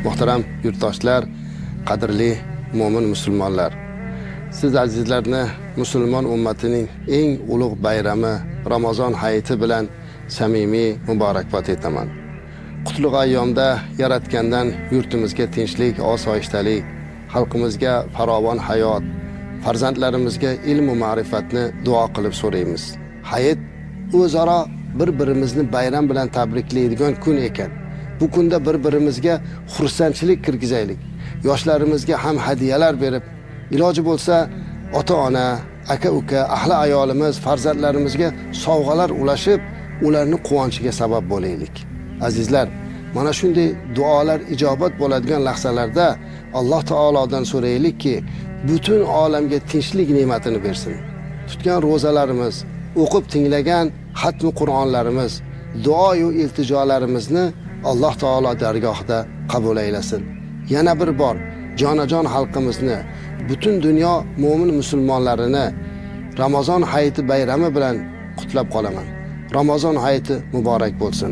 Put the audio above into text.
Muhtaram yurtdoshlar, qadrli mo'min musulmonlar, siz azizlarni musulmon ummatining eng ulug' bayrami Ramazon hayiti bilan samimiy muborakbod etaman. Qutlug' ayyomda yaratgandan yurtimizga tinchlik, osoyishtalik, xalqimizga farovon hayot, farzandlarimizga ilm va ma'rifatni duo qilib so'raymiz. Hayit o'zaro bir-birimizni bayram bilan tabriklaydigan kun ekan. Bu kunda bir-birimizga xursandchilik kirgizaylik. Yoshlarimizga ham hadiyalar berib, iloji bo'lsa ota-ona, aka-uka, ahli ayolimiz, farzandlarimizga sovg'alar ulashib, ularni quvonchiga sabab bo'laylik. Azizlar, mana shunday duolar ijobat bo'ladigan lahzalarda Alloh taolodan so'raylikki, butun olamga tinchlik ne'matini bersin. Tutgan ro'zalarimiz, o'qib tinglagan xatmi Qur'onlarimiz, duo va iltijolarimizni Alloh taolo dargohida qabul aylasin. Yana bir bor jonajon xalqimizni, butun dunyo mo'min musulmonlarini Ramazon hayiti bayrami bilan qutlab qolaman. Ramazon hayiti muborak bo'lsin.